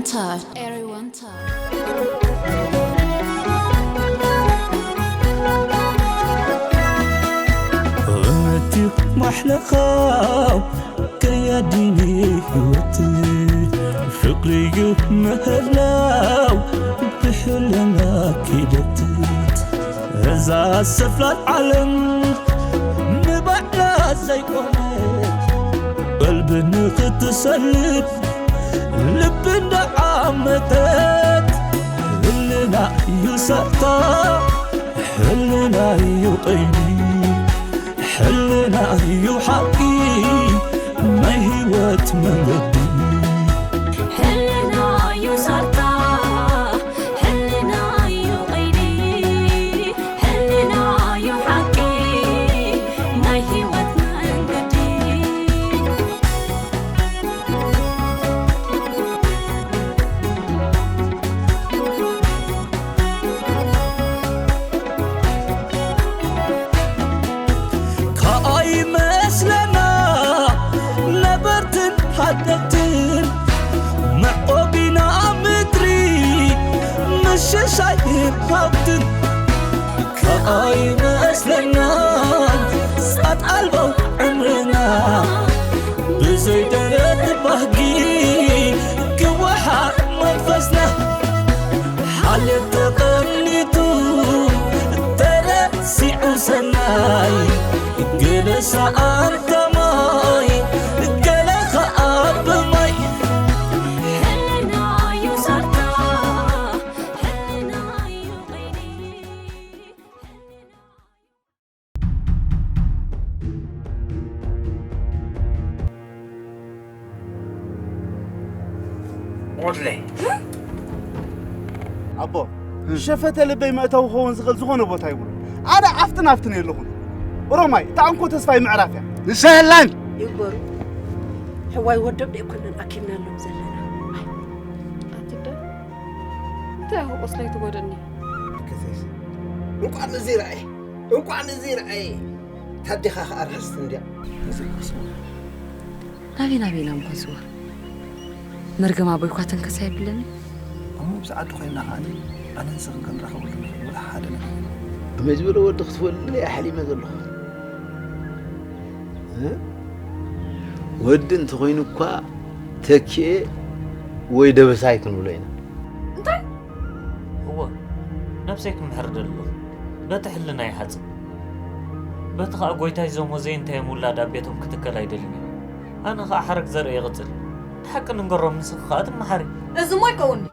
Touch. Everyone touch. እምነትዩ ማሕለኻው ከያዲኒ ህይወት ፍቕሪዩ ምህላው ብሕልና ኪደት እዛ ሰፍላል ዓለም ንባዕላ ዘይኮነት ቀልቢ ንኽትሰልብ ልቢ እንዳዓመተት ህልና እዩ ሳታ ሕልና እዩ ቀይዲ ሕልና እዩ ሓቂ ናይ ህይወት መንገዲ ሕልና እዩ ሳታ ሕልና እዩ ቀይዲ ሕልና እዩ ሓቂ ናይ ህይወት መንገዲ ከኣይመስለና ነበርትን ሃደግትን መዕቆቢና ምድሪ ምሽሻይን ሃብትን ከኣይመስለና ጻት ኣልቦ ዕምርና ብዘይ ደረት ባህጊ ክወሓጥ መንፈስና ሓልዮት ተቐኒቱ ተረሲዑ ሰናይ ገለ ሰኣንታ ማይ ገለ ኸኣ ብማይ ሕልና እዩ ሰርታ ሕልና እዩ ቐይዲ ሞድለይ ኣቦ ሸፈተ ልበይ መእተዊ ክኸውን ዝኽእል ዝኾነ ቦታ ይብሉ ኣነ ኣብቲ ናብቲ ነየለኹን ኦሮማይ እታ እንኮ ተስፋይ ምዕራፍ እያ ንሳ የላን ይግበሩ ሕዋይ ወዶም ደይኮነን ኣኪብናሎም ዘለና ኣትደ እንታይ ኣኹ ቁስለይ ትጎደኒ እንቋዕ እዚ ረኣየ እንቋዕ እዚ ረኣየ ታዲኻ ኸኣ ርሕስቲ እንድያ ናበይ ናበይ ኢና ንጓዝዋ መርገም ኣቦይ እኳ ተንከሳ የብለኒ እሞ ኣብዚ ዓዲ ኮይንና ከዓኒ ኣነ ንስኽን ክንራኸበሉ ንኽእል ወላ ሓደ ነገር የለን ከመይ ዝበለ ወዲ ክትፈልጥለይ ኣሕሊመ ዘለኹ ወዲ እንተኾይኑ እኳ ተኪኤ ወይ ደበሳይ ክንብሎ ኢና እንታይ እወ ነብሰይ ክምሕር ደለኹ በቲ ሕልና ይሓጽብ በቲ ኸኣ ጎይታይ ዞም ወዘይ እንታይ እዮም ውላድ ኣብ ቤቶም ክትከል ኣይደልን እዮም ኣነ ኸኣ ሓረግ ዘርኢ ይቕጽል እቲ ሓቂ ንንገሮም ንስኺ ኸኣ ትመሓሪ እዚ እሞ ኣይከውን'ዩ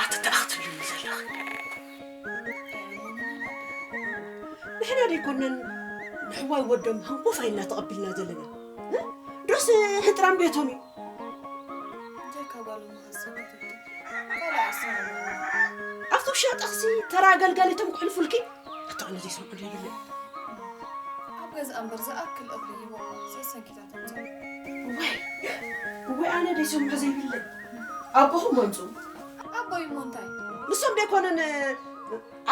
ኣቲ ደኣ ክትብልኒ ዘለኺ ንሕና ደይኮነን ንሕዋይ ወዶም ሃንቆፋ ኢልና ተቐቢልና ዘለና ዶስ ሕጥራም ቤቶም እዩ እንታይ ካብ ጓል ምኸሰበት ካልእ ኣስማማ ኣብቲ ውሻ ጠኽሲ ተራ ኣገልጋሊቶም ክሕልፉልኪ ኣቶ ኣነ ዘይሰምዑ ዘይብለ ኣብ ገዛ እምበር ዝኣክል እኽሊ ሂቦ ሰሰንኪታ ተምፅኦ እዋይ እዋይ ኣነ ደይሰምዖ ዘይብለ ኣቦኹም ወምፁ ኣቦይ እሞ እንታይ ንሶም ደይኮነን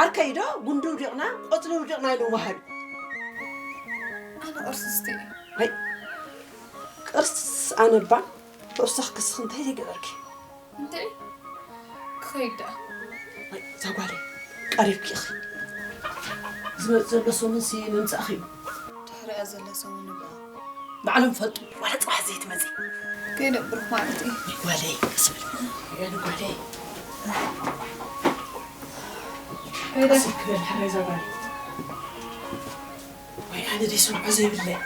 ዓርከይ ዶ ጉንዲ ውዲቕና ቆፅሊ ውዲቕና ኢሉ ወሃቢ ኣነ ቅርስስቲ እየ ቅርስስ ኣነባ ተወሳኺ ክስኺ እንታይ ዘይገበርኪ እንታይ ክኸይድ ደኣ እዛ ጓለይ ቀሪብኪ ኢኺ ዝመፅ ዘሎ ሰሙንሲ ምምፃእኺ እዩ ድሕሪኣ ዘላ ሰሙን ንብኣ ባዕሎም ፈልጡ ዋላ ፅባሕ ዘይትመፂ ከይደ ብሩክ ማለት እዩ ጓለይ ቀስ በል ጓለይ ከይደ ክበል ሕራይ እዛ ጓለይ ወይ ኣነ ደይ ስምዖ ዘይብለይ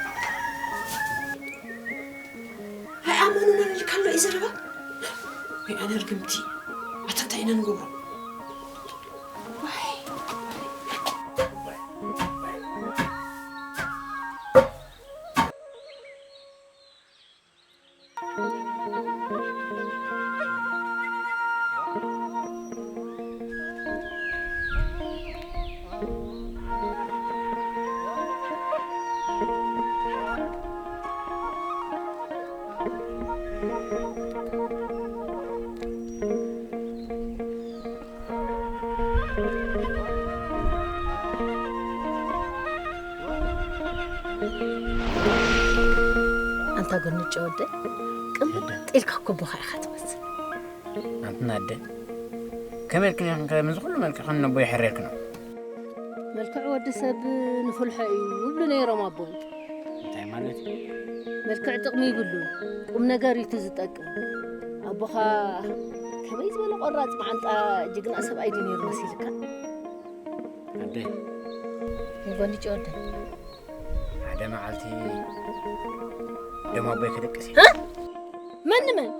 ዘረባ ወይ ኣነ ርግምቲ ኣታ እንታይ ኢና ንገብሮ? ኣንታ ጎንጨ ወደ ቅምጥ ኢልካ ኮቦኻ ኢኻ ትመስል። ኣንትና ኣደ ከመይ ኢልክን ኢኽን ከ ምዚ ኩሉ መልክዕክን ነቦ ይሕረልክን? መልክዕ ወዲ ሰብ ንፍልሖ እዩ ይብሉ ነይሮም ኣቦይ። እንታይ ማለት እዩ? መልክዕ ጥቕሚ ይብሉን ቁም ነገር እዩ እቲ ዝጠቅም። ኣቦኻ ከመይ ዝበለ ቆራፅ መዓንጣ ጅግና ሰብኣይ ድዩ ነይሩ መሲልካ? ኣደ ንጎንጭ ወደ ሓደ መዓልቲ ደም ኣቦይ ክድቅስ እዩ። እ? መን ንመን?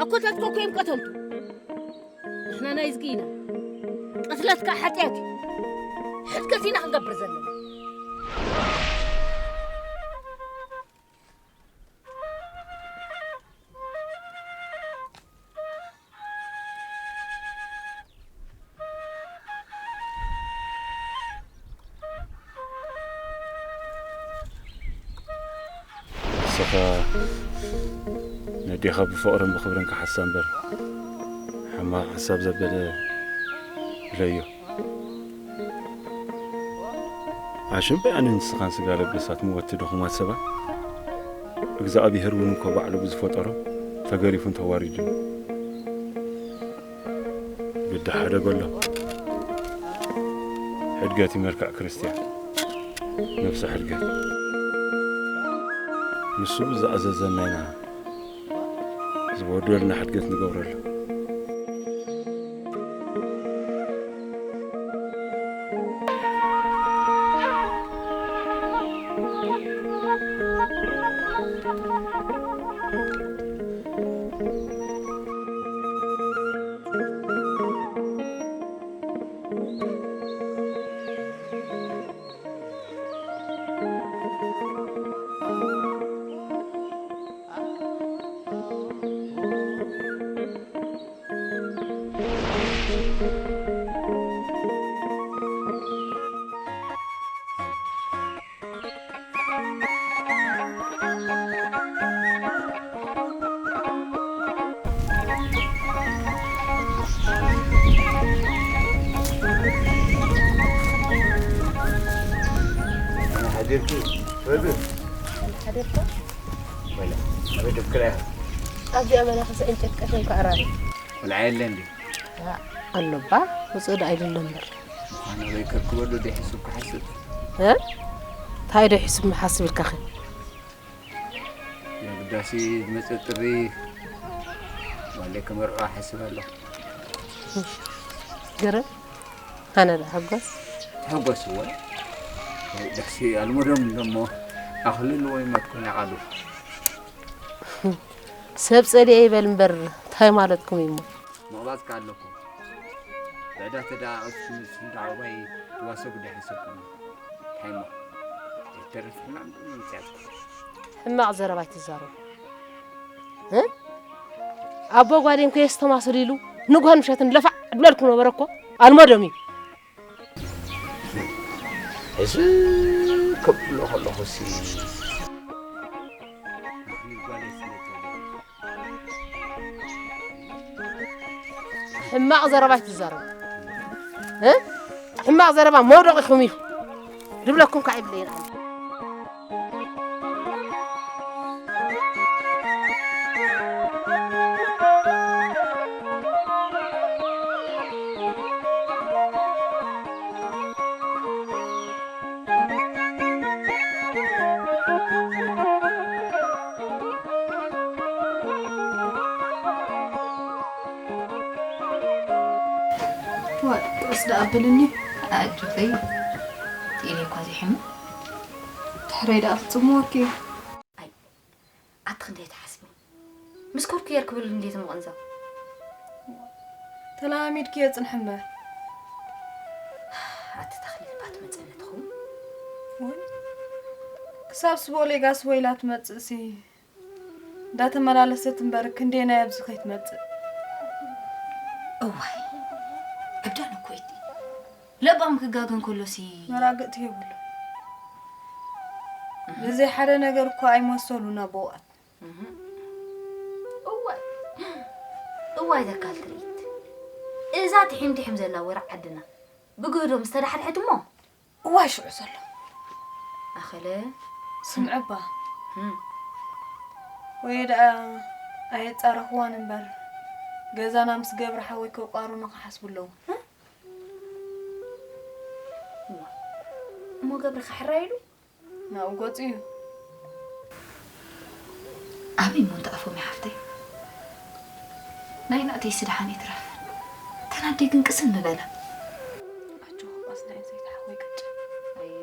ኣኮታትካ እኮ እዮም ቀተልቱ። ንሕና ናይ እዝጊ ኢና። ቅትለትካ ሓጢኣት እዩ። ሕድገት ኢና ክንገብር ዘለና። ንስኻ ነዴኻ ብፍቕርን ብኽብርን ክሓሳ እምበር፣ ሕማቕ ሓሳብ ዘበለ ብለዮ። ኣሽምበይ ኣነ ንስኻን ስጋ ለበሳት ምወቲ ድኹማት ሰባት፣ እግዚኣብሄር እውን እኮ ባዕሉ ብዝፈጠሮም ተገሪፉን ተዋሪዱን። ግዲ ሓደ በሎ። ሕድገት እዩ መልክዕ ክርስትያን። ነብሰ ሕድገት። ንሱ ብዝኣዘዘና ኢና ዝወደልና ሕድገት ንገብረሉ። ሓዲርኪ ወዱ ሓዲርካ ወላ ኣበይ ደፍክራ? ኣብዚኣ መናኸሲ ዕንጨት ቀሸም ከዕራሪ። ቆልዓ የለ እንዲ? ኣሎባ፣ ውፅእ ደኣ ኢሉ ኣሎ እምበር። ኣነ ወይ ከርክበሉ ዶ ይሕስብ ክሓስብ? እ? እንታይ ዶ ይሕስብ ምሓስብ ኢልካኸ? የግዳሲ ዝመጸ ጥሪ ዋለይ ከመርዖ ሓስብ ኣለኹ። ግርም፣ ኣነ ዶ ሓጎስ? ሓጎስ እወ። ደሕሲ ኣልመዶም ደሞ ኣኽልልዎ ይመትኩን ያቓዱ። ሰብ ጸሊኤ ይበል እምበር እንታይ ማለትኩም እዩ እሞ? ምቕባጽ ከ ኣለኩም። ብዕዳ ተደኣቐስኩም ስንዳዕባይ ትዋሰ ጉዳይ ሓሰብኩም። እንታይ እሞ? ዘይተርፍ ሕማም ምምጽኣትኩም። ሕማቕ ዘረባ ኣይትዛረቡ። እ? ኣቦ ጓሌን ኮ የስተማስል ኢሉ ንግሆን ምሸትን ለፋዕ ድብለልኩም ነበረ እኮ። ኣልመዶም እዩ። ሕዚ ከብሎ ከለኹሲ ሕማቕ ዘረባ ኣይትዛረቡ። እ? ሕማቕ ዘረባ መውደቒኹም እዩ። ድብለኩም ከዓ ይብለየን ኣነ። ዋእ፣ ጥቕስ ደኣ ኣብልኒ። ኣጆኺ፣ ጤል እኳ ዘይሕሙ። ድሕረይ ደኣ ፍጹም ወኪ። ኣይ፣ ኣቲ ክንደይ ትሓስቢ? ምስ ኮርኩ የርክብሉ እንዴት ምቕንዛው? ተላሚድክዮ ጽንሕ እምበር። ኣቲ ተኽሊ ልባ ትመጸኒ ትኸውን? ወይ፣ ክሳብ ስቦ ሌጋስ ወይላ ትመጽእሲ እንዳተመላለሰት እምበር ክንደየናይ ኣብዚ ከይትመጽእ? እዋይ፣ ዕብዳን እኮ እቲ ለባም ክጋገ እንከሎሲ መራግእቲ የብሉ። ብዘይ ሓደ ነገር እኮ ኣይመሰሉን ኣቦዋት። እህ። እዋይ፣ እዋይ ተካል ትርኢት። እዛ ትሒም ትሒም ዘላ ወረ ዓድና ብግህዶ ምስ ተዳሕድሐት እሞ እዋይ ሽዑ ዘሎ። ኣኸለ። ስምዕባ። እም። ወይ ደኣ ኣየጻረኽዋን እምበር ገዛና ምስ ገብረ ሓወይ ከቋሩኑ ክሓስቡ ኣለዉ። እዋ። እሞ ገብረ ክሕራይ ኢሉ? ናብኡ ገጹ እዩ። ኣበይ እሞ እንትኣፎም ይሓፍተይ? ናይ ናእተይሲ ደሓን ይትረፍ። ተን ኣደይ ግን ቅስን ምበላ። ኣጆኹ ኣስናይ ዘይትሓወይ ቅጭ። ኣየ።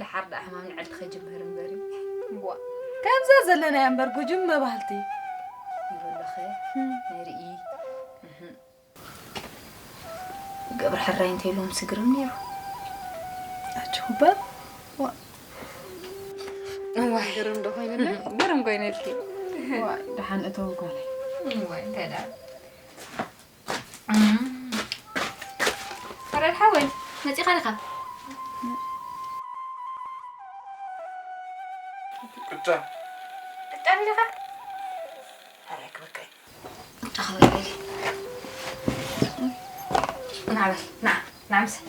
ደሓር ደኣ ሕማም ንዕዲ ከይጅምር እምበሪ። እዋ፣ ከምዛ ዘለናያ እምበር ጉጅም መባህልቲ። ይበለኸ፣ እም። ንርኢ። እህ። ገብረ ሕራይ እንተይሎም ስግርም ነይሩ። ኣጆኹ እባ። ዋ። እዋይ። ግርም ዶ ኮይኑለ? ግርም ኮይነልኪ። ዋይ፣ ደሓን እተው ጓለይ። እዋይ፣ እንታይ ደኣ? እም። ፈረድ ሓወይ፣ መጺኻ ዲኻ? ቅጫ። ቅጫ ዲኻ? ፈረድ ክብከይ። ቅጫ ክበልዕልኪ። ንዓ በል፣ ንዓ፣ ንዓ ምሳይ።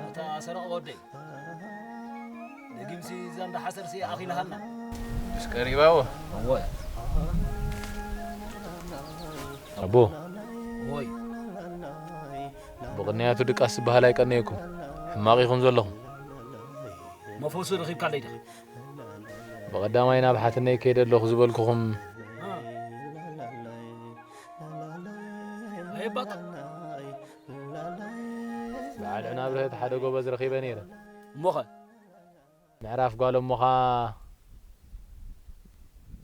ኣታ ሰረቕ ወደይ፣ ደጊምሲ እዛ እንዳ ሓሰርሲ ኣኺልሃልና። ምስ ቀሪባዎ። እወ። ኣቦ። እወይ። ብቕንያቱ ድቃስ ዝበሃል ኣይቀነየኩም። ሕማቕ ኢኹም ዘለኹም። መፈውሲ ረኺብካለይ ዲኻ? ብቐዳማይ ናብ ሓትነይ ከይደ ኣለኹ ዝበልኩኹም። ኣየባጣ። በዓል ዕናብርሀት ሓደ ጎበዝ ረኺበ ነይረ። እሞኸ? ምዕራፍ ጓል እሞኻ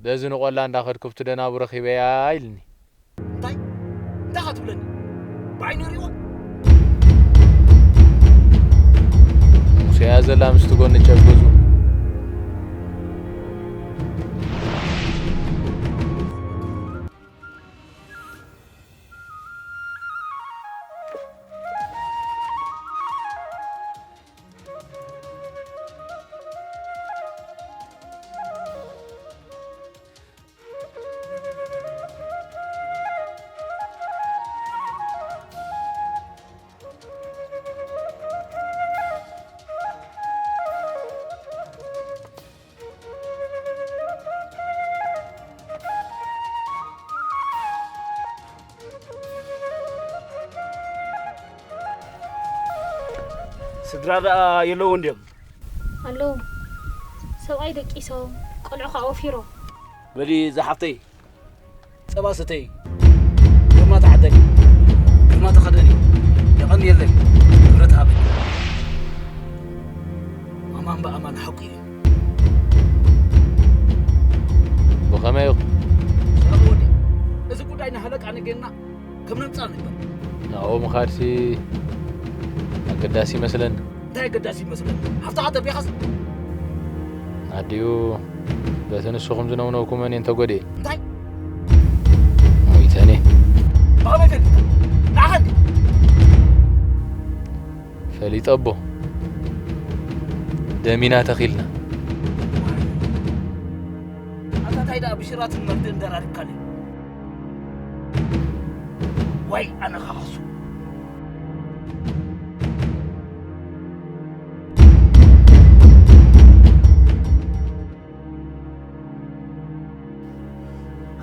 በዚ ንቖላ እንዳኸድኩ ኣብቲ ደናቡ ረኺበያ ኢልኒ። እንታይ? እንታይ ኸ ትብለኒ? ብዓይኒ ሪእዎ? ሙሴያ ዘላ ምስቲ ጎኒ ጨብዙ። ስድራ ደኣ የለውን ድዮም? ኣለዉ። ሰብኣይ ደቂሶም፣ ቆልዑ ኸኣ ወፊሮም። በሊ ዝሓፍተይ፣ ጸባ ስተይ፣ ግርማ ተዓደሊ፣ ግርማ ተኸደኒ፣ የቐንየለይ፣ ክብረት ሃበኒ። ኣማን ብኣማን ሓቁ እዩ። ብኸመይ ኢኹም? ሰላም ወዲ፣ እዚ ጉዳይ ንሃለቃ ነገርና ከም ነምጽኣ ንግበር። ናብኡ ምኻድሲ ኣገዳሲ ይመስለኒ። እንታይ ኣገዳሲ ይመስለኒ? ሃፍትኻ ጠፊኻስ? ኣዲኡ በቲ ንስኹም ዝነውነውኩመን እየን ተጎዲኤ። እንታይ? ሞይተን እየ። ብኸመይ ፈሊጥካ? ንዓኻ እንዲ? ፈሊጠ ኣቦ። ደሚና ተኺልና። ኣታ እንታይ ደኣ ብሽራትን መርድእን ደራሪብካለይ? ዋይ ኣነ ኸዓ ኸሱ።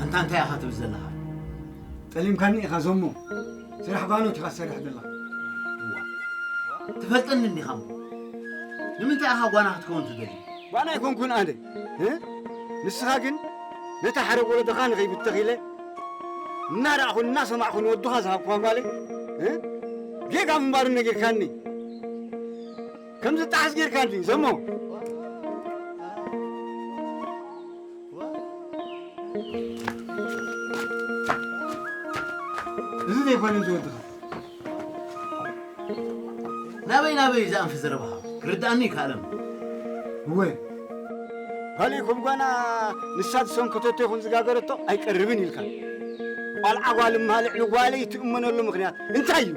ኣንታ እንታይ ኢኻ ትብል ዘለኻ? ጠሊምካኒ ኢኻ ዘሞ። ስራሕ ባኖት ኢኻ ትሰርሕ ዘለኻ። እዋ። ትፈልጠኒ እንዲኻ እሞ። ንምንታይ ኢኻ ጓና ክትከውን ትደሊ? ጓና ኣይኮንኩን ኣነ። እ? ንስኻ ግን ነታ ሓረግ ወለድኻ ንኸይብተኽ ኢለ እናረኣኹ እናሰማዕኹ ንወድኻ ዝሃብኩዋ ጓለይ፣ እ? ጌጋ ምንባሩ ነጊርካኒ። ከምዚ ጣሕስ ጌርካኒ፣ ዘሞ። እዚ ዘይኮነ እዚ ወድኻ። ናበይ ናበይ እዩ ዝኣንፊ ዘረባኻ? ክርድኣኒ ይከኣለም። እወ። ካልእ ከም ጓና ንሳ ዝሰንከተቶ ይኹን ዝጋገረቶ ኣይቀርብን ኢልካ። ቆልዓ ጓል እማልዕ ንጓለይ ትእመነሉ ምኽንያት እንታይ እዩ?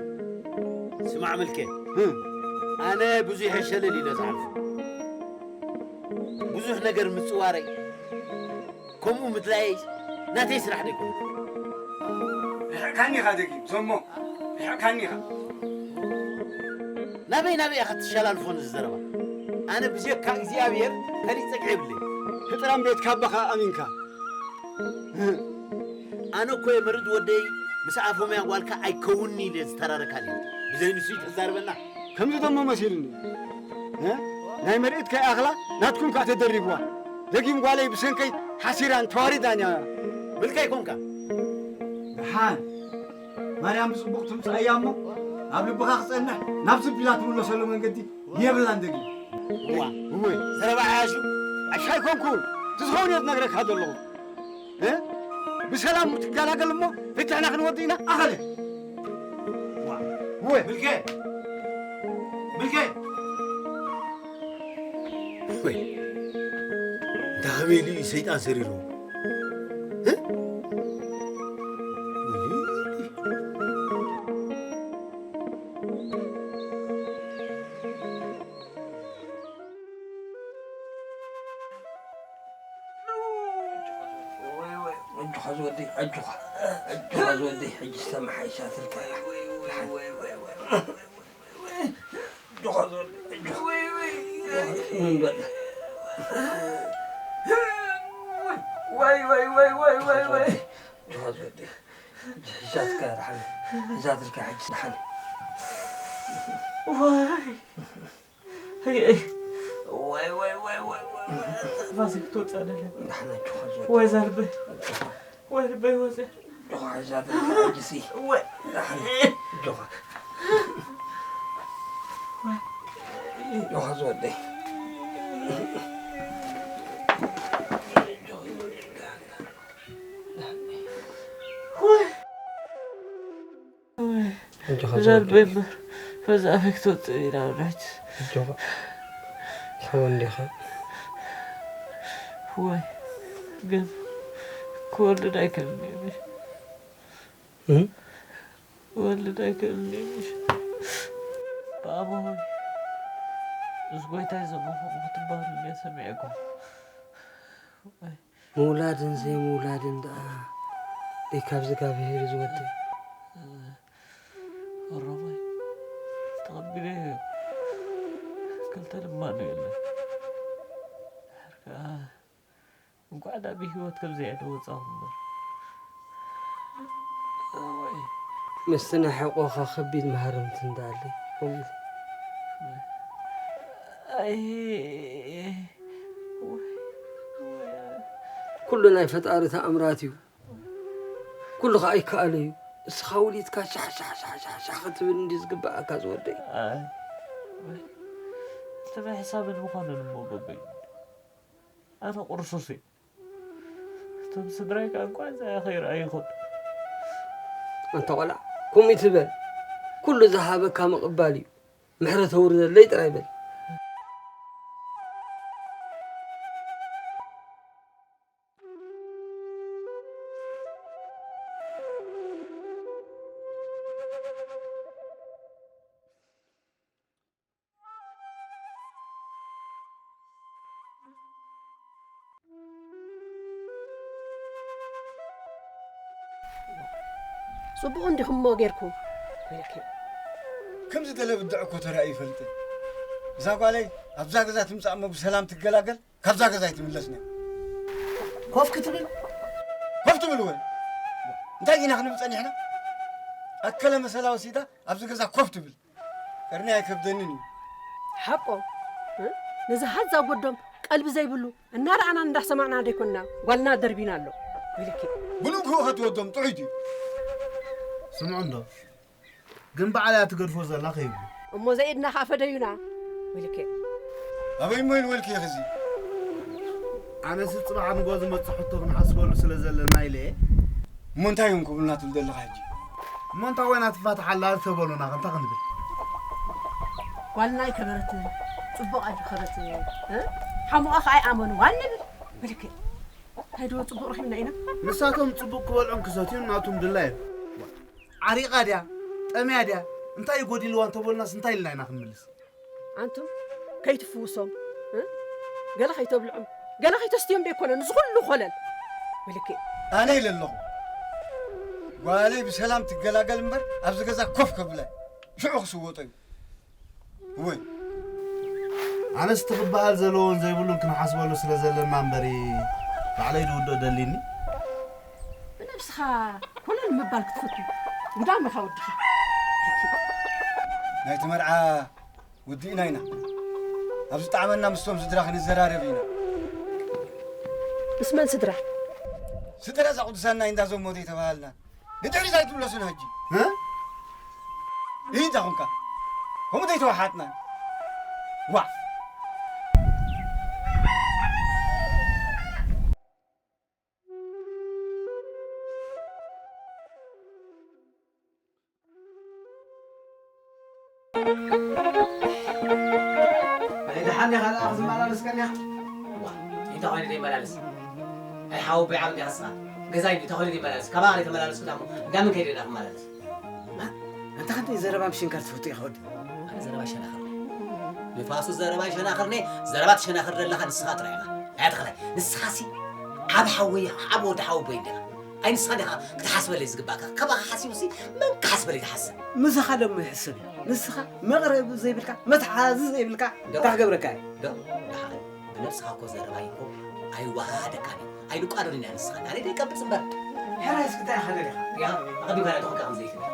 ስማዕ ምልኬ፣ እ። ኣነ ብዙሕ ሸለል ኢለ ዝሓልፎ። ብዙሕ ነገር ምጽዋረይ፣ ከምኡ ምድላየይ ናተይ ስራሕ ዶ ኣይኮነን? ርሕቕካኒ ኢኻ ደጊም፣ ዘሞ። ርሕቕካኒ ኢኻ። ናበይ ናበይ ኢኻ ትሸላልፎ ነዚ ዘረባ? ኣነ ብጀካ እግዚኣብሔር ካሊእ ጸግዒ የብለይ። ህጥራም ቤት ካባኻ ኣሚንካ። ኣነ እኮ የመርድ ወደይ ምስ ኣፎምያ ጓልካ ኣይከውንኒ ኢለ ዝተራረካ ነይሩ። ብዘይ ንሱ ይተዛርበና። ከምዚ ደሞ መሲሉኒ። እ? ናይ መርኢት ከይኣኽላ ናትኩም ከኣ ተደሪብዋ። ደጊም ጓለይ ብሰንከይ ሓሲራን ተዋሪዳን እያ። ምልከይ ኮንካ። ደሓን ማርያም ብጽቡቕ ትምጻእ እያ እሞ፣ ኣብ ልብኻ ክጸንሕ ናብ ዝቢላ ትምለሰሉ መንገዲ የብላን። ደጊም እዋ። እወ። ዘረባ ዓያሹ። ዓሻ ኣይኮንኩን። እቲ ዝኸውን እየ ዝነግረካ ዘለኹ። እ? ብሰላም ትገላገል እሞ ፍትሕና ክንወዲ ኢና። ኣኸለ። እወ። ምልከ። ምልከ። ወይ፣ እንታይ ከመይ ኢሉ እዩ ሰይጣን ሰሪርዎ? እ? ኣጆኻ ዝወደይ፣ ኣጆኻ፣ ኣጆኻ ዝወደይ፣ ሕጂ ዝተመሓይሻትልካ እያ። ኣጆኻ ዝወደይ፣ ኣጆኻ። ምን በል? ወይ፣ ወይ፣ ወይ፣ ወይ፣ ወይ፣ ወይ። ኣጆኻ ዝወደይ፣ ሕጂ ሒሻትካ እያ፣ ደሓን ሒዛትልካ፣ ሕጂ ደሓን። ወይ። ኣይ፣ ኣይ። ዋይ፣ ዋይ፣ ዋይ፣ ዋይ፣ ዋይ፣ ዋይ። ፋሲል ክትወፅእ ኣለና። ንሕና ጆኻ ዝወፅእ። ወይ ዘርበ። ወይ ልበይ ወፅእ። ጆኻ ሒዛ ደላ ሕጂሲ። ወይ። ንሕና ጆኻ። ጆኻ ዝወደይ። ወይ። ኣጆኻ ዘርቤ ዘወደይ። እምበር፣ በዛ ኣፌክ ትወፅእ ኢና ብልሕች። ኣጆኻ። ትኸውን ዲኻ? ወይ፣ ግን ክወልድ ኣይክእልን እዩ። እም? ክወልድ ኣይክእልን እዩ። ብኣቦ ሆይ፣ ምስ ጎይታይ ዘመኹም ክትባሉ እየ ሰሚዐኩም። ወይ። ምውላድን ዘይምውላድን ደኣ ደይ ካብ እግዚኣብሔር እዩ ዝወድእ። ኦሮማይ ተቐቢለዮ። ክልተ ድማ ነው የለን። ድሕር ከኣ እንኳዕ ዳ ብህይወት ከም ዘይዕደ ወጻኹ እምበር። እዋይ። ምስቲ ናይ ሕቆኻ ከቢድ ማህረምቲ እንዳኣለይ። እውይ። ኣይ። ኩሉ ናይ ፈጣሪ ተኣምራት እዩ። ኩሉ ኸኣ ይከኣል እዩ። እስኻ ውሊድካ ሻሕ ሻሕ ሻሕ ሻሕ ሻሕ ክትብል እንዲ ዝግብኣካ ዝወደይ። ኣይ። እቲ ናይ ሕሳብን ምዃንን እሞ በበይ። ኣነ ቁርሱስ እየ። እቶም ስድራይ ከኣ እንኳዕ እዚኣ ከይረኣዩ ይኹን። ኣንታ ቆልዓ፣ ከምኡ ትበል። ኩሉ ዝሃበካ ምቕባል እዩ። ምሕረት ኣውርደለይ ጥራይ በል። ጽቡቕ እንዲኹም እሞ ጌርኩም። ወይለኪ። ከምዚ ገለ ብድዕ እኮ ተራእዩ ይፈልጥን። እዛ ጓለይ ኣብዛ ገዛ ትምጻእ እሞ ብሰላም ትገላገል፣ ካብዛ ገዛ ኣይትምለስን እያ። ኮፍ ክትብል? ኮፍ ትብል ወይ? እንታይ ኢና ክንብል ጸኒሕና? ኣከለ መሰላ ወሲዳ ኣብዚ ገዛ ኮፍ ትብል። ቀርኒ ኣይከብደንን እዩ። ሓቆ፣ እ? ነዚ ሃዛ ጎዶም ቀልቢ ዘይብሉ እናረኣናን እንዳሰማዕና ደይኮንና ጓልና ደርቢና ኣሎ። ብልክዕ። ብንግሆ ከትወዶም ጥዑይ ድዩ? ስምዑ እንዶ፣ ግን ባዕላ እያ ትገድፎ ዘላ ከይብሉ። እሞ ዘኢድና ከኣ ፈደዩና። ብልክዕ። ኣበይ እሞ ኢልወልኪ ኢኺ እዚ? ኣነስ ጽባሕ ንግሆ ዝመጽእ ሕቶ ክንሓስበሉ ስለ ዘለና ኢለ እየ። እሞ እንታይ እዮም ክብሉና ትብል ዘለኻ ሕጂ? እሞ እንታይ ኮይና ትፋታሕ ኣላ ተበሉና፣ እንታይ ክንብል? ጓልና ኣይከበረትን፣ ጽቡቕ ኣይከበረትን፣ እ? ሓሙኣ ከኣ ኣይኣመንዋን ንብል። ብልክዕ። እንታይ ዶ ጽቡቕ ረኺብና ኢና? ንሳቶም ጽቡቕ ክበልዑን ክሰትዩን ናቶም ድላይ እዩ። ዓሪቓ ድያ? ጠምያ ድያ? እንታይ እዩ ጎዲልዋ እንተበሉናስ እንታይ ኢልና ኢና ክንምልስ? ኣንቱም ከይትፍውሶም፣ እ? ገለ ከይተብልዖም፣ ገለ ከይተስትዮም ደይኮነ፣ ንዚ ኩሉ ኮለል። ብልክዕ። ኣነ ኢለ ኣለኹ። ጓለይ ብሰላም ትገላገል እምበር ኣብዚ ገዛ ኮፍ ከብላ እዩ። ሽዑ ክስወጦ እዩ። እወይ። ኣነስ እቲ ክበሃል ዘለዎን ዘይብሉን ክንሓስበሉ ስለ ዘለና እምበሪ፣ ባዕለይ ድውድኦ ደሊኒ። ብነብስኻ ኮለል ምባል ክትፈቱ፣ ጉዳምኻ ወድኻ። ናይቲ መርዓ ወዲእና ኢና። ኣብ ዝጠዓመና ምስቶም ስድራ ክንዘራረብ ኢና። ምስ መን ስድራ? ስድራ እዛ ቅዱሳን ናይ እንዳ ዘሞ ዘይተባሃልና። ንድሕሪት ኣይትምለሱን ሕጂ። እ? ይህ እንታ ኹንካ። ከምኡ ዘይተዋሓጥና። ዋ። ናይ ደሓን ዲኻ ደኣ ክዝመላለስ ቀኒኻ? ዋ፣ እንታይ ኮይኑ ዘይመላለስ? ኣይ ሓወቦይ ዓብዲ ንስኻ። ገዛይ እንታይ ኮይኑ ዘይመላለስ? ካባኻ ዘይተመላለስ እሞ እንዳመን ከይደ ደኣ ክመላለስ? ማ? ኣንታ ክንደይ ዘረባ ምሽንካር ትፈቱ ኢኻ ወዲ? ኣነ ዘረባ ይሸናኽርኒ። ንፋሱ ዘረባ ይሸናኽርኒ፣ ዘረባ ትሸናኽር ዘለኻ ንስኻ ጥራይ ኢኻ። ኣያ ተኽላይ፣ ንስኻሲ ዓብ ሓወይ፣ ዓብ ወዲ ሓወቦይ እንዲኻ። ኣይ ንስኻ ዲኻ ክትሓስበለይ ዝግባእካ? ካባኻ ሓሲቡሲ መን ክሓስበለይ ትሓስብ? ምሳኻ ደሞ ይሕስብ እዩ። ንስኻ መቕረቢ ዘይብልካ፣ መትሓዚ ዘይብልካ፣ ዶ? እንታይ ክገብረካ እዩ? ዶ? ደሓን። ብነብስኻ እኮ ዘረባይ እኮ ኣይወሃሃደካን እዩ። ኣይንቋደርን ኢና ንስኻ። ኣነ ደይቀብጽ እምበር። ሕራይ እስኪ እንታይ ኢኻ ደሊኻ? ያ፣ ኣቐዲምካ ዶ ትኾንካ ከም ዘይትብል?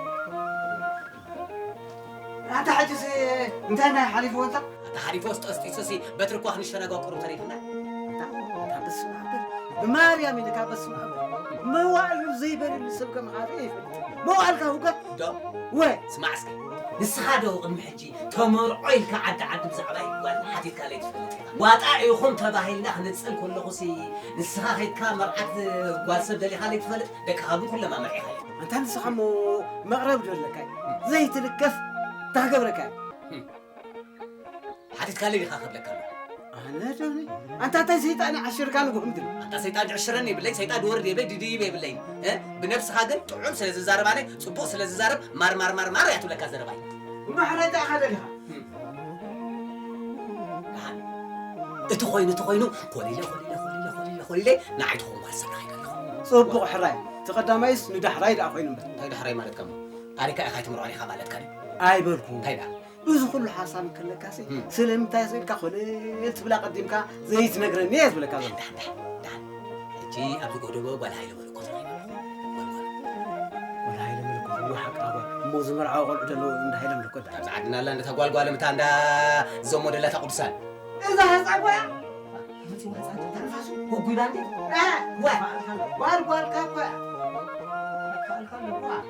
ኣታ ሕጂስ እንታይ ናይ ሓሊፍዎ እንታ? ኣታ ሓሊፎስ ጠስጢሱሲ በትሪ እኳ ክንሸናጓቅሩ ተሪፍና። ኣታ፣ ኣታ በስመ ኣብ በል። ብማርያም ኢልካ በስመ ኣብ በል። መዋዕሉ ዘይበልሉ ሰብ ከም ሓደ ይፈልጥ። መዋዕልካ ህውከት። ዶ? ወ። ስማዕ እስከ። ንስኻ ዶ ቅድሚ ሕጂ ተመርዖ ኢልካ ዓዲ ዓዲ ብዛዕባይ ጓል ሓቲትካለይ ትፈልጥ ኢኻ? ዋጣ ኢኹም ተባሂልና ክንጽል ከለኹሲ ንስኻ ኸይድካ መርዓት ጓል ሰብ ደሊኻለይ ትፈልጥ? ደቅኻ ግን ኩሎም ኣመርዒኻዮም። ኣንታ ንስኻ እሞ መቕረቢ ዶ ኣለካ? ዘይትልከፍ እንታይ ክገብረካ? ሓቲትካለይ ዲኻ ከብለካ ኣለኹ። ኣነ ዶ ነኝ? ኣንታ እንታይ ሰይጣን ዓሽርካ ንጉህም ድል? ኣንታ ሰይጣን ድዕሽረኒ የብለይ፣ ሰይጣን ድወርድ የብለይ፣ ድድይብ የብለይ። እ? ብነብስኻ ግን ጥዑም ስለ ዝዛረብ ኣነ፣ ጽቡቕ ስለ ዝዛረብ ማር ማር ማር ማር እያ ትብለካ ዘረባይ። እሞ ሕራይ እንታይ ኢኻ ደሊኻ? ደሓን። እቲ ኮይኑ፣ እቲ ኮይኑ፣ ኮሊለ፣ ኮሊለ፣ ኮሊለ፣ ኮሊለ፣ ኮሊለ፣ ንዓይ ትኸውን ጓል ሰናይ ከለኹ። ጽቡቕ ሕራይ። እቲ ቀዳማይስ ንዳሕራይ ደኣ ኮይኑ እምበር። እንታይ ዳሕራይ ማለትካ እሞ? ኣሪካ ኢኻ ኣይትምርዖን ኢኻ ማለትካ ድዩ? ኣይበልኩ። እንታይ ደኣ? እዚ ኩሉ ሓሳብ እንከለካሲ፣ እም። ስለምንታይ ስኢልካ ኮለል ትብላ ቀዲምካ ዘይትነግረኒ እየ ዝብለካ ዘለኹ። ደሓን፣ ደሓን፣ ደሓን። ሕጂ ኣብዚ ጎደቦ ጓል ሃይለ መለኮት ረኺበ። ጓል፣ ጓል። ጓል ሃይለ መለኮት፣ እዋ ሓቃ ጓል። እሞ ዝመርዓዋ ቆልዑ ደለዉ እንዳ ሃይለ መለኮት። ኣብዚ ዓድና ኣላ እንዳ ጓል ጓል ምታ እንዳ ዘሞ ደላታ ቅዱሳን። እዛ ህፃን ጓያ? መፂዋ ህፃን ተንፋሱ፣ ጎጉይባ እንዴ? እ፣ ዋ። ጓል ጓልካ እኮ እያ። ጓል ጓልካ እኮ እያ።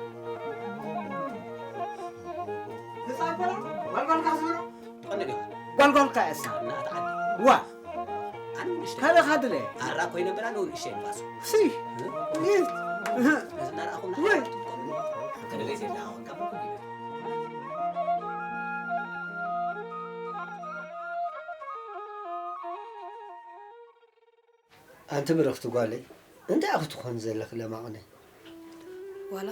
ህፃን ጓል፣ ጓል ጓልካ ዝብሎ? ትቐንደ ዲኻ? ጓል ጓልካ እያ እሳ። እናት ዓዲ። ዋ። ኣነ ንእሽተይ። ካልእ ካድለ። ኣራ ኮይነ እምበር ኣነ ንእሽተይ ንፋሱ። ሲ። እ? ይህ። እህ። ነዚ እናረኣኹም ወይ። ንሓደ ትጥቀምሉ። ከደለይ ዘይላ ኣሁን ካብ ኩሉ ይበል። ኣንቲ ብርኽቲ ጓለይ፣ እንታይ ኢኺ ትኾኒ ዘለኺ ለማቕነ? ዋላ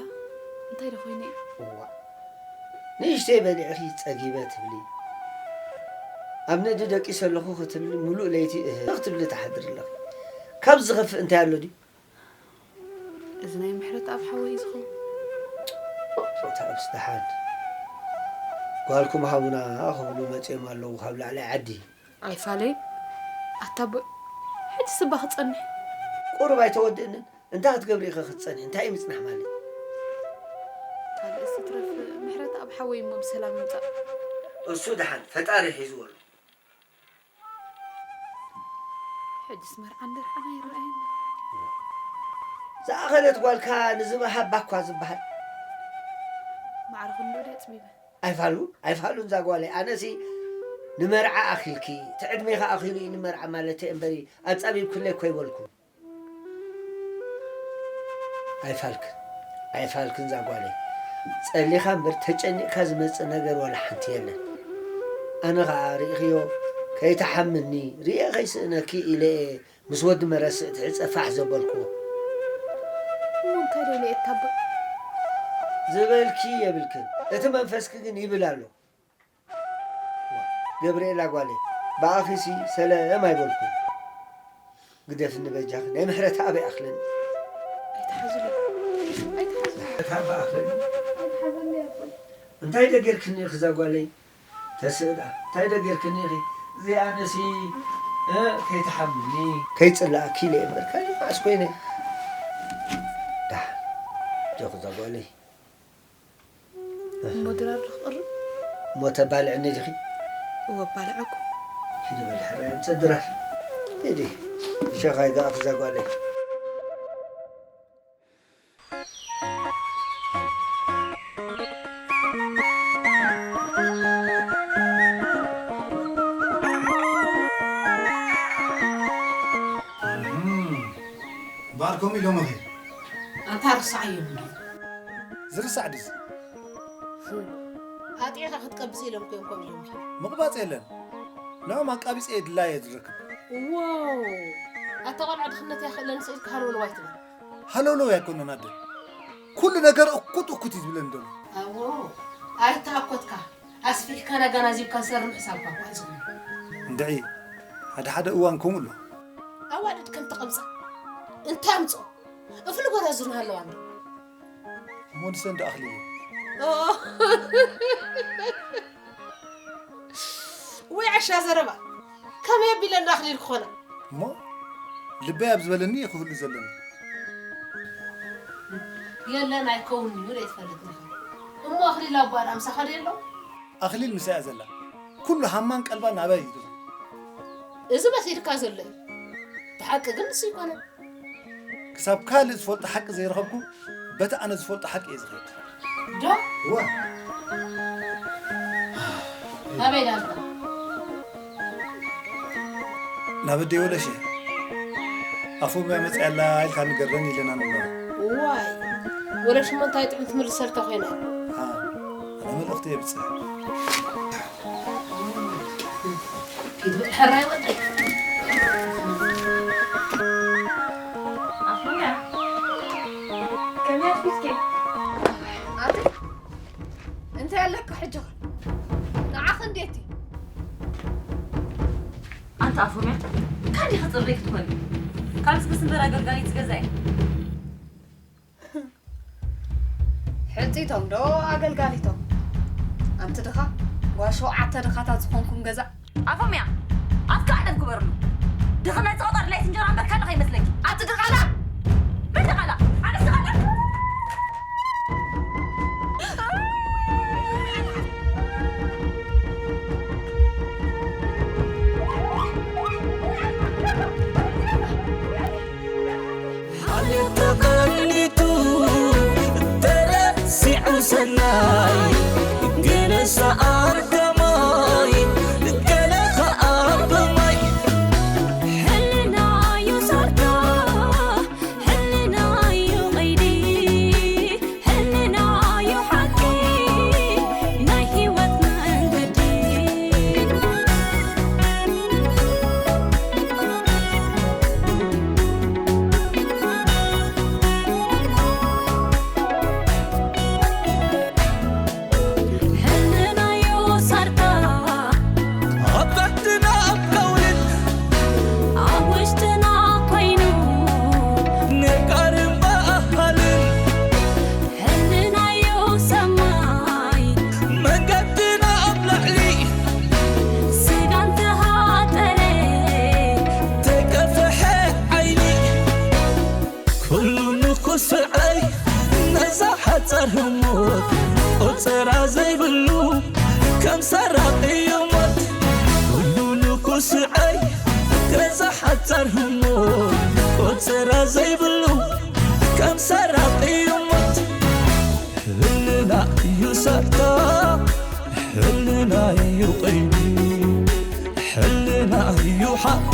እንታይ ዶ ኮይነ እየ? እዋእ፣ ንእሽተይ በሊዕኺ ጸጊበ ትብሊ። ኣብ ነዲ ደቂሰ ኣለኹ ክትብሊ፣ ምሉእ ለይቲ እህ ክትብሊ ትሓድሪ ኣለኺ። ካብ ዝኸፍእ እንታይ ኣሎ ድዩ? እዚ ናይ ምሕረተኣብ ሓወይ እዩ ዝኸውን። እታ ኣብስ ደሓን። ጓልኩም ሃቡና ክብሉ መጺኦም ኣለዉ ካብ ላዕላይ ዓዲ። ኣይፋለይን። ኣታ ኣቦይ፣ ሕጂ ስባ ክጸንሕ። ቁሩብ ኣይተወድእንን። እንታይ ክትገብሪ ኢኺ ክትጸንሒ? እንታይ እዩ ምጽናሕ ማለት? ካልእስ ይትረፍ ምሕረተኣብ ሓወይ እሞ ብሰላም ይምጻእ። እሱ ደሓን ፈጣሪ ሒዝዎ ኣሎ። ሕጅስ መርዓን ደርዓን ኣይረኣየን። ዝኣኸለት ጓልካ ንዝበሃባ እኳ ዝበሃል። ማዕረ ክንዶ ድየ ኣጽቢበ? ኣይፋሉን ኣይፋሉን እዛ ጓለይ። ኣነሲ ንመርዓ ኣኺልኪ፣ እቲ ዕድሜኻ ኣኺሉ እዩ ንመርዓ ማለተይ እምበሪ፣ ኣጻቢብክለይ እኮ ኣይበልኩን። ኣይፋልክን ኣይፋልክን እዛ ጓለይ። ጸሊኻ እምበር ተጨኒቕካ ዝመጽእ ነገር ዋላ ሓንቲ የለን። ኣነ ኸኣ ርኢኽዮ፣ ከይትሓምኒ፣ ርእየ ከይስእነኪ ኢለ እየ ምስ ወዲ መረስእ ትሕጸ ፋሕ ዘበልክዎ። እሞ እንታይ ደልየ እታቦ? ዝበልኪ የብልክን፣ እቲ መንፈስኪ ግን ይብል ኣሎ። ገብርኤላ ጓለይ፣ ብኣኺሲ ሰለም ኣይበልኩን። ግደፍኒ በጃኺ፣ ናይ ምሕረት ኣብ ይኣኽለኒ። ኣይትሓዙለይ። ኣይትሓዙለይ። ምሕረት ኣብ ይኣኽለኒ። ኣይትሓዘለይ ኣቦይ። እንታይ ዶ ጌርክኒ ኢኺ እዛ ጓለይ? ተስእ ደኣ፣ እንታይ ዶ ጌርክኒ ኢኺ? እዚኣ ነሲ፣ እ፣ ከይትሓምኒ፣ ከይጽላእኪ ኢለ እየ እምበር፣ ካልእ መዓስ ኮይነ? ዳሕ፣ ጆኽ እዛ ጓለይ። እሞ ድራር ዶ ክቕርብ? እሞ ተባልዕኒ ዲኺ? እወ፣ ኣባልዐኩም። ሂዲ በሊ ሕራይ ኣምጽእ ድራር። ሂዲ። ሸኻይ ደኣ እዛ ጓለይ። እም፣ እምበኣር ከምኡ ኢሎምኺ? ኣንታ ርሳዕ እዮም እንዶ። ዝርሳዕ ድዩ? ኣጥዒኻ ክትቀብጽ ኢሎም እኮ እዮም ከምኡ ኢሎምኺ። ምቕባጽ የለን። ንዕኦም ኣቃቢጸ እየ ድላየ ዝረክብ። ዋው! ኣታ ቆልዓ ድኽነት ኣይክእለንስ ኢልካ ሃለውለው ኣይትበል። ሃለውለው ኣይኮነን ኣደ። ኩሉ ነገር እኩት እኩት እዩ ዝብለኒ ዘሎ። ኣዎ፣ ኣይተኣኮትካ። ኣስፊሕካን ኣጋናዚብካን ሰርም ሕሳብካ እኳ እዩ ዝኾነ። እንድዒ፣ ሓደ ሓደ እዋን ከምኡ ኣሎ። ኣዋልድ ከም ተቐምጻ እንታይ ኣምጽኦ? እፍሊ ጎራዙ እናሃለዋ እንዶ። እሞ ንሰን ዶ ኣኽሊሉ? ኦ። ወይ ዓሻ ዘረባ። ከመይ ኣቢለ እንዶ ኣኽሊል ክኾና? እሞ ልበይ ኣብ ዝበለኒ እየ ክህሉ ዘለኒ። የለን ኣይከውንን እዩ ኢለ ይፈልጥ ነይረ። እሞ ኣኽሊል ኣቦኣ ዳኣ ምሳኻ ዶ ኣሎ? ኣኽሊል ምሳይ እያ ዘላ። ኩሉ ሃማን ቀልባን ናባይ እዩ ዝብል። እዚ መሲልካ ዘሎ እዩ። ብሓቂ ግን ንሱ ኣይኮነን። ክሳብ ካልእ ዝፈልጦ ሓቂ ዘይረኸብኩ፣ በቲ ኣነ ዝፈልጦ ሓቂ እየ ዝኸይድ። ዶ? እወ። ኣበይ ዳልካ? ናብ ኣደይ ወለሽ እየ። ኣፎምያ መጺኣ ኣላ ኢልካ ንገረን ኢለና ንብሎ። ዋይ፣ ወለሽ እሞ እንታይ ጥዑም ትምልሰልካ ኮይና? ሃ፣ ኣነ መልእኽቲ የብጽሕ። ኪድ በል ሕራይ ወደይ። ኣፎምያ፣ ከመይ ኣርፊድኪ? ኣቲ፣ እንታይ ኣለካ ሕጂ ኸ? ንዓኺ እንዴቲ? ኣንታ ኣፎምያ፣ ካን ዲኺ ጽርይ ክትኮኒ? ካብ ዝብስ እምበር ኣገልጋሊት ዝገዛ እየ። ሕጽይቶም ዶ ኣገልጋሊቶም? ኣንቲ ድኻ፣ ጓል ሸውዓተ ድኻታት ዝኾንኩም ገዛ። ኣፎምያ፣ ኣፍካ ኣደብ ግበርሉ። ድኽነት ጸቕጢ ኣድላይት እንጀራ እምበር ካልእ ከይመስለኪ። ኣቲ ድቓላ! መን ድቓላ? ኣነስ ድቓላ? ሓልዮት ተቐኒቱ ተረሲዑ ሰናይ፣ ገለ ሰኣን ከማይ፣ ገለ ኸኣ ብማይ። ሕልናዩ ሳርካ፣ ሕልናዩ ቐይዲ፣ ሕልናዩ ሓቂ ናይ ህይወት መንገዲ። ሕልናዩ ሳርካ ኣብ ታሕትና ኣብ ቀውልን ኣብ ውሽጥና ኮይኑ ነጋርን በኣሃልን ሕልናዩ ሰማይ መንገድና ኣብ ላዕሊ ስጋ እንተሃጠረ ተቀፍሐ ዓይኒ ኩሉ ንኹስዐይ ነዛ ሓጻር ህሞት ቆጸራ ዘይብሉ ከም ሰራቂ ይሞት። ኩሉ ንኹስዐይ ነዛ ሓጻር ህሞት ቆጸራ ዘይብሉ እምሰራቕ እዩ ሞት። ህልና እዩ ሰርቶ፣ ህልና እዩ ቐይዲ፣ ህልና እዩ ሓቂ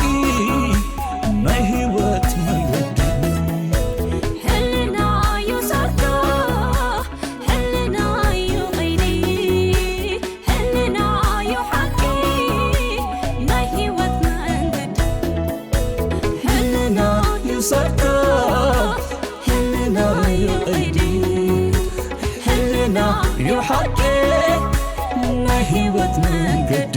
ናይ ህይወት መንገዲ። ህልና እዩ ሰርቶ፣ ህልና እዩ ቐይዲ፣ ህልና እዩ ሓቂ ናይ ህይወት መንገዲ። ህልና እዩ ሰርቶ፣ ህልና እዩ ቐይዲ፣ ህልና እዩ ሓቂ ናይ ህይወት መንገዲ።